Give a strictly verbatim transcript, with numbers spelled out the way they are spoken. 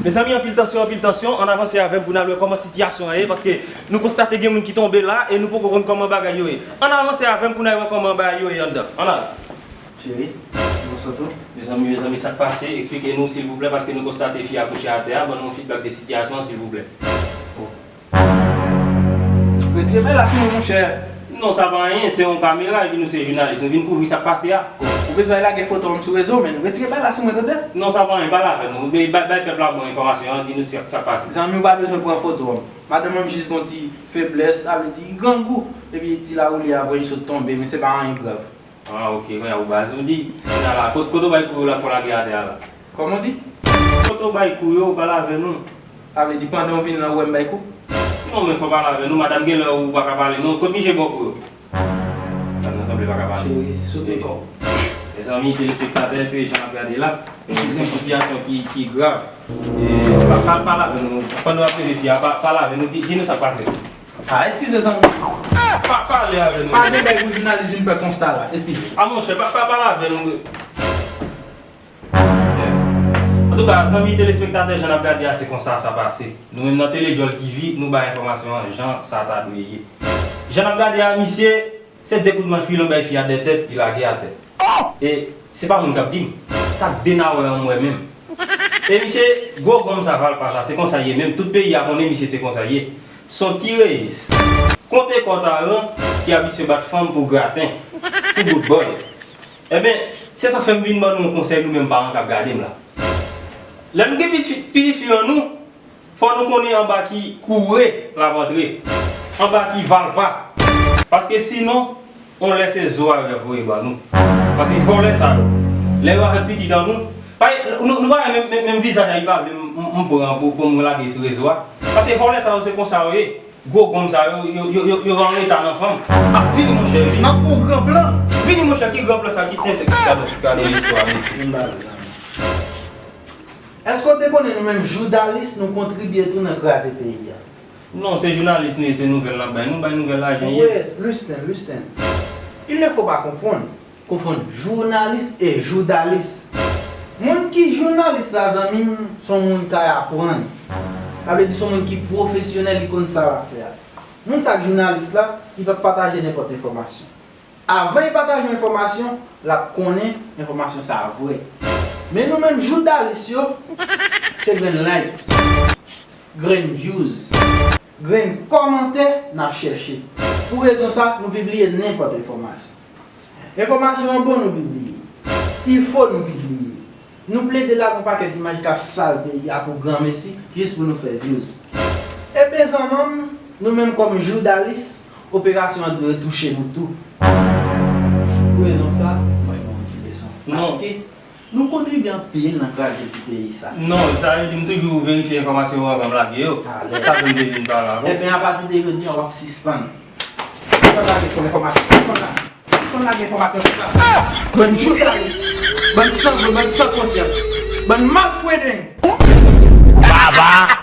Mezanmi, anpil tansyon, anpil tansyon. Ann avanse avè m pou n al wè kòman sitiyasyon an ye, paske nou konstate gen moun ki tonbe la e nou poko konn kòman bagay yo ye. Ann avanse avè m pou n al wè kòman bagay yo ye anndan. Ann al. Cheri, nou sot ou? Mezanmi, mezanmi, sa k pase? Eksplike nou, silvouplè, paske nou konstate fi a kouche atè a. Ban nou yon feedback de sitiyasyon an, silvouplè. Retire bay la sou mwen, monchè. Non, sa pa anyen, se yon kamera, epi nou se jounalis, nou vin kouvri sa k pase a. Ou bezwen lage foto m sou rezo, men retire bay la sou mwen, tande? Non, sa pa anyen, pale avè nou. Bay, bay, bay pèp la bon enfòmasyon an, di nou sa, sa k pase. Zanmi, ou pa bezwen pran foto m. Madanm mwen jis gon ti feblès, sa vle di grangou. Epi ti lawouli a voye sot tonbe, men se pa anyen grav. Ah, ok, kounye a ou baz ou di. Kounye a la, kot, kote w bay kou yo la, fò lage atè a la? Kòman w di? Kote w bay kou yo, pale avè nou. Sa vle di pandan w vin la, ou wè m bay kou? Non, men fò pale avè nou, madanm, gen lè ou pa ka pale, non. Kot misye ba w kou yo? Madanm nan sanble pa ka pale. Cheri, sote kò w. Mezanmi, telespektatè, se jan n ap gade la. E se yon sitiyasyon ki, ki grav. E, pa, pa, pale avè nou. Pandan w ap leve fi a, pa, pale avè nou. Di, di nou sa k pase. Ah, eskize zanmi. Pa, pale avè nou. Pa gen bagay pou jounalis vin fè konsta la. Eskize. Ah, monchè, pa, pa, pale avè nou. Antouka, zanmi telespektatè, jan n ap gade a, se konsa sa pase. Nou menm nan Tele Djòl T V, nou bay enfòmasyon an jan sa ta dwe ye. Jan n ap gade a, misye, se de kout manch pilon bay fi a dèyè tèt, li lage atè. E se pa moun k ap di m. Sa de nawè an m wè menm. E misye, gwo gonm sa, valpa sa, se konsa l ye menm. Tout peyi a konnen misye se konsa l ye. Se yon ti reyis. Konte kò taran ki abitye bat fanm pou graten, pou bout bòy. Enben, se sa k fè m vin ban nou yon konsèy, nou menm paran k ap gade m la. Lè nou gen pitit, pitit fi an nou, fò nou konnen anba ki koure l ap antre, anba ki valpa. Paske sinon, yon lè se zo a yo ap voye ban nou. Paske vòlè sa yo, lè yo avèk pitit an nou, pa, nou, nou pa wè menm, menm, menm vizaj a, li pa vle m, m, m pran pou, pou m lage sou rezo a. Paske vòlè sa yo, se konsa yo ye. Gwo gonm sa yo, yo, yo, yo, yo an reta nan fanm. Ah, vini, monchè, vini. M ap pran yon gran plan. Vini, monchè, ki gran plan sa ki tenten? Gade, gade listwa, mesye. Vin ba nou, zanmi. Èske w te konnen nou menm joudalis, nou kontribye tou nan kraze peyi a? Non, se jounalis nou ye, se nouvèl n ap bay. Nou bay nouvèl lajan ye. Wait, listen, listen. Il ne faut pas confondre. Konfonn jounalis e joudalis. Moun ki jounalis la, zanmi m, se yon moun k ay aprann. Sa vle di se yon moun ki pwofesyonèl, li konn sa l ap fè a. Moun sa k jounalis la, li p ap pataje nenpòt enfòmasyon. Avan li pataje yon enfòmasyon, l ap konnen enfòmasyon sa a vre. Men nou menm joudalis yo, se grenn like, grenn views, grenn kòmantè n ap chèche. Pou rezon sa, nou pibliye nenpòt enfòmasyon. Enfòmasyon an bon, nou pibliye. Li fo, nou pibliye. Nou plede lage yon pakèt imaj k ap sal peyi a pou granmesi, jis pou nou fè views. Ebyen, zanmi m, nou menm kòm joudalis, operasyon an dwe touche nou tou. Pou rezon sa, mwen ban yon ti leson. Non. Paske nou kontribye anpil nan kraze ti peyi sa. Non, sa vle di m toujou verifye enfòmasyon yo anvan m lage yo. Alè. Sa fè m te vin pale avè w. Ebyen, apati de jodi a, w ap sispann. Ou p ap lage fo enfòmasyon. Pèsonn la. Pèsonn lage enfòmasyon sou plas la. Bann jounalis, bann sanglot, bann san konsyans, bann malfredeng. Baba!